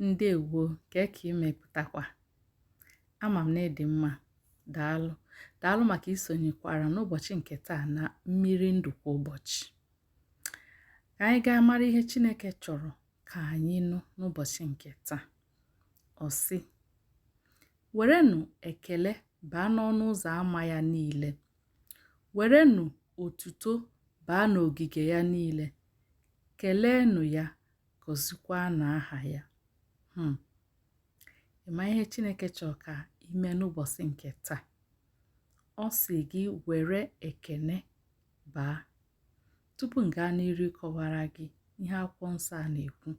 Ndewo, kee ka i mepụtakwa? Ama m na ị dị mma. Daalụ. Daalụ maka isonyekwara n'ụbọchị nke taa na mmiri ndụ kwa ụbọchị. Ka anyị gaa mara ihe Chineke chọrọ ka anyị nụ n'ụbọchị nke taa. Ọ sị, werenụ ekele baa n'ọnụ ụzọ ama ya niile. Werenụ otuto baa n'ogige ya niile. Keleenụ ya, gọzikwanụ aha ya. Ị ma ihe Chineke chọrọ ka i mee n'ụbọchị nke taa? Ọ sị gị were ekene baa. Tupu m gaa n'iru ịkọwara gị ihe akwụkwọ nsọ a na-ekwu,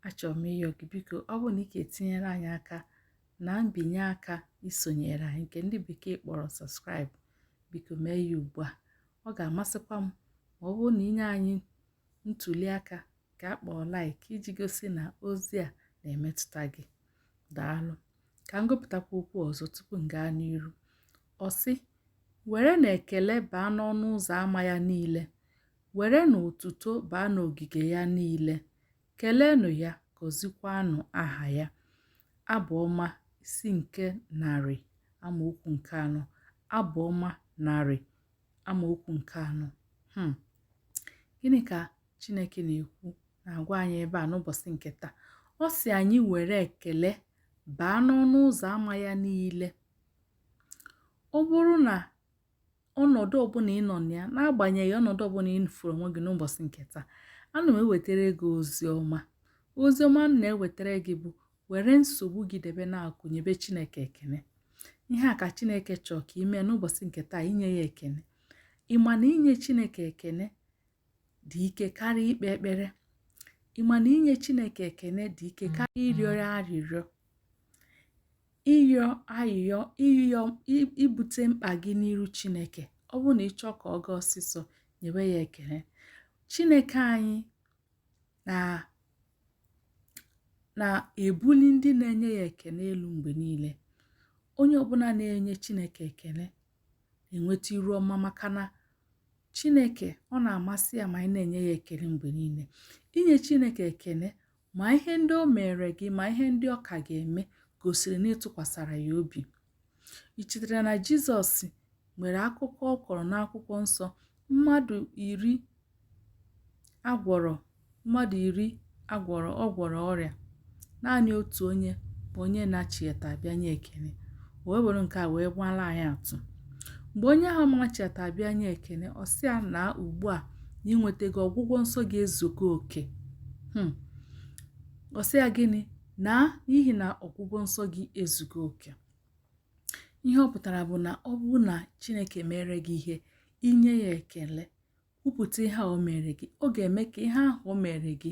achọrọ m ịyọ gị biko, ọ bụrụ na ị ga-etinyere anyị aka na mbinye aka isonyere anyị nke ndị bekee kpọrọ subscribe, biko mee ya ugbu a. Ọ ga-amasịkwa m ma ọ bụrụ na i nye anyị ntuli aka nke a kpọrọ like iji gosi na ozi a na-emetụta gị. Daalụ. Ka m gụpụtakwa okwu ọzọ tupu m gaa n'iru. Ọ sị, werenụ ekele baa n'ọnụ ụzọ ama ya niile, werenụ otuto baa n'ogige ya niile, keleenụ ya, gọzikwanụ aha ya. Abụ ọma isi nke 100 amaokwu nke 4. Abụ ọma 100 amaokwu nke 4. Gịnị ka Chineke na-ekwu na-agwa anyị ebe a n'ụbọchị nke taa? Ọ sị anyị were ekele baa n'ọnụ ụzọ ama ya niile. Ọ bụrụ na ọnọdụ ọbụla ị nọ na ya, n'agbanyeghị ọnọdụ ọbụla ị fụrụ onwe gị n'ụbọchị nke taa, ana m ewetara gị ozi ọma. Ozi ọma m na-ewetara gị bụ were nsogbu gị debe n'akụkụ, nyebe Chineke ekene. Ihe a ka Chineke chọrọ ka ị mee n'ụbọchị nke taa, inye ya ekene. Ị ma na inye Chineke ekene dị ike karịa ikpe ekpere? Ị ma na inye Chineke ekene dị ike karịa ịrịọ ya arịrịọ? Ịrịọ ayịyọ, ịrịọ ibute mkpa gị n'iru Chineke. Ọ bụrụ na ị chọọ ka ọ gaa ọsịsọ, nyewe ya ekele. Chineke anyị na-ebuli ndị na-enye ya ekele elu mgbe niile. Onye ọbụla na-enye Chineke ekele na-enweta iru ọma, maka na Chineke ọ na-amasị ya ma anyị na-enye ya ekele mgbe niile. Inye Chineke ekele ma ihe ndị o mere gị ma ihe ndị ọ ka ga-eme gosiri na ị tụkwasara ya obi. Ị chetara na Jizọs nwere akụkọ ọ kọrọ n'akwụkwọ nsọ, mmadụ 10 agwọrọ, mmadụ 10 agwọrọ, ọ gwọrọ ọrịa, naanị otu onye bụ onye na-achighata bịa nye ekele. O wee were nke a wee gbara anyị atụ. Mgbe onye ahụ machighata bịa nye ekele, ọ sị ya na ugbu a na i nwetago ọgwụgwọ nsọ gị ezugo oke. Ọ sị ya gịnị? Na n'ihi na ọgwụgwọ nsọ gị ezugo oke. Ihe ọ pụtara bụ na ọ bụrụ na Chineke mere gị ihe, inye ya ekele, kwupụta ihe a o mere gị, ọ ga-eme ka ihe ahụ o mere gị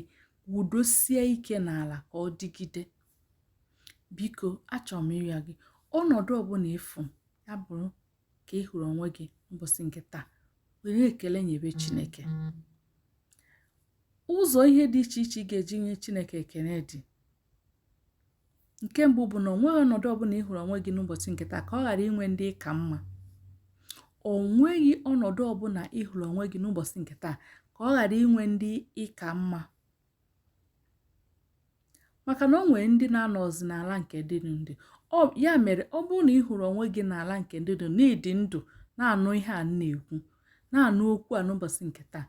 wudosie ike n'ala ka ọ dịgide. Biko, achọrọ m ịrịọ gị, ọnọdụ ọbụla ịfụ ya bụrụ ka ị hụrụ onwe gị ụbọchị nke taa, were ekele nyebe Chineke. Ụzọ ihe dị iche iche ị ga-eji nye Chineke ekele dị. Nke mbụ bụ na o nweghị ọnọdụ ọbụla ị hụrụ onwe gị n'ụbọchị nke taa ka ọ ghara inwe ndị ka mma. O nweghị ọnọdụ ọbụla ị hụrụ onwe gị n'ụbọchị nke taa ka ọ ghara inwe ndị ịka mma. Maka na o nwere ndị na-anọzi n'ala nke dị ndụ. Ya mere, ọ bụrụ na ị hụrụ onwe gị n'ala nke dị ndụ, na ịdị ndụ, na-anụ ihe a na-ekwu, na-anụ okwu a n'ụbọchị nke taa,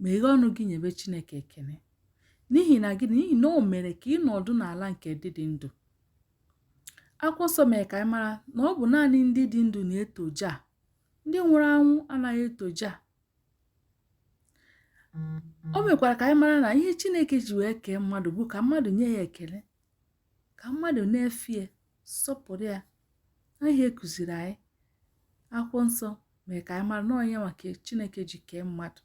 meghee ọnụ gị nyebe Chineke ekele. N'ihi na gịnị? N'ihi na o mere ka ị nọdụ n'ala nke dị dị ndụ. Akwụkwọ nsọ mere ka anyị mara na ọ bụ naanị ndị dị ndụ na-eto Jaa. Ndị nwụrụ anwụ anaghị eto Jaa. O mekwara ka anyị mara na ihe Chineke ji wee kee mmadụ bụ ka mmadụ nye ya ekele, ka mmadụ na-efe ya, sọpụrụ ya. Ihe e kụziri anyị, akwụkwọ nsọ mere ka anyị mara na ọ ya nwa ka Chineke ji kee mmadụ.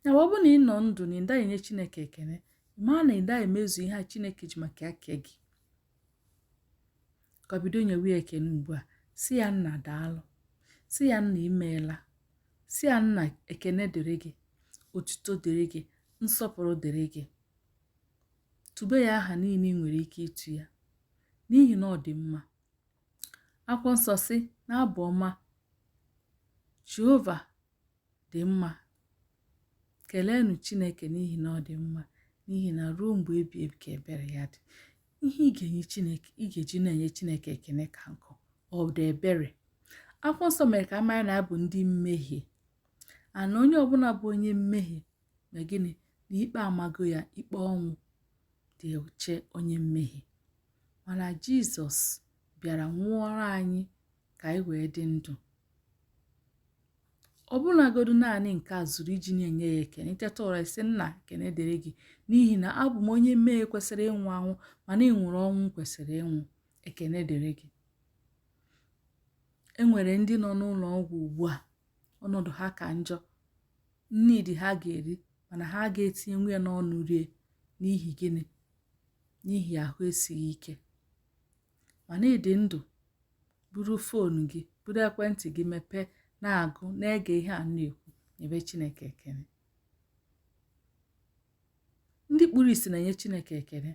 Ya bụ, ọ bụrụ na ị nọ ndụ na ị daghị enye Chineke ekele, maa na ị daghị emezu ihe a Chineke ji maka ya kee gị. Ka bido nyewe ya ekele ugbu a, sị ya nna daalụ, sị ya nna imeela, sị ya nna ekene dịrị gị, otuto dịrị gị, nsọpụrụ dịrị gị. Tube ya aha niile ị nwere ike ịtụ ya, n'ihi na ọ dị mma. Akwụkwọ nsọ sị n'abụ ọma, Jehova dị mma, keleenụ Chineke n'ihi na ọ dị mma, n'ihi na ruo mgbe ebi ebi ka ebere ya dị. Ihe ị ga-enye Chineke, ị ga-eji na-enye Chineke ekene ka nkụ, ọ dị ebere. Akwụkwọ nsọ mere ka a mara na a bụ ndị mmehie, ana onye ọbụla bụ onye mmehie na gịnị na ikpe amago ya, ikpe ọnwụ dị eche onye mmehie. Mana Jizọs bịara nwụọrọ anyị ka anyị wee dị ndụ. Ọbụnagodu naanị nke a zuru iji na-enye ya ekene. I teta ụra, ị sị, Nna, ekene dịrị gị n'ihi na abụ m onye mmehie kwesịrị ịnwụ anwụ, mana ị nwụrụ ọnwụ m kwesịrị ịnwụ. Ekene dịrị gị. E nwere ndị nọ n'ụlọ ọgwụ ugbu a, ọnọdụ ha ka njọ. Nni dị ha ga-eri, mana ha ga-etinyenwu ya n'ọnụ rie. N'ihi gịnị? N'ihi ahụ esighị ike. Mana ị dị ndụ, buru phone gị, buru ekwentị gị, mepee, na-agụ, na-ege ihe a na-ekwu, nyebe Chineke ekene. Ndị kpuru isi na-enye Chineke ekene,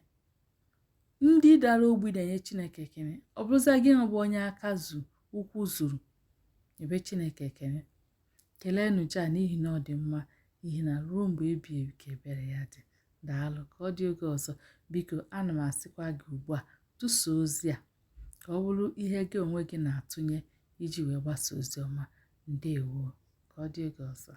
ndị dara ogbi na-enye Chineke ekene. Ọ bụrụzia gị bụ onye aka zu ụkwụ zuru, nyebe Chineke ekene. Keleenụ Jah n'ihi na ọ dị mma, n'ihi na ruo mgbe ebi ebi ka ebere ya dị. Daalụ, ka ọ dị oge ọzọ. Biko, ana m asịkwa gị ugbu a, tụsaa ozi a ka ọ bụrụ ihe gị onwe gị na-atụnye iji wee gbasa ozi ọma. Ndewo, ka ọ dị oge ọzọ.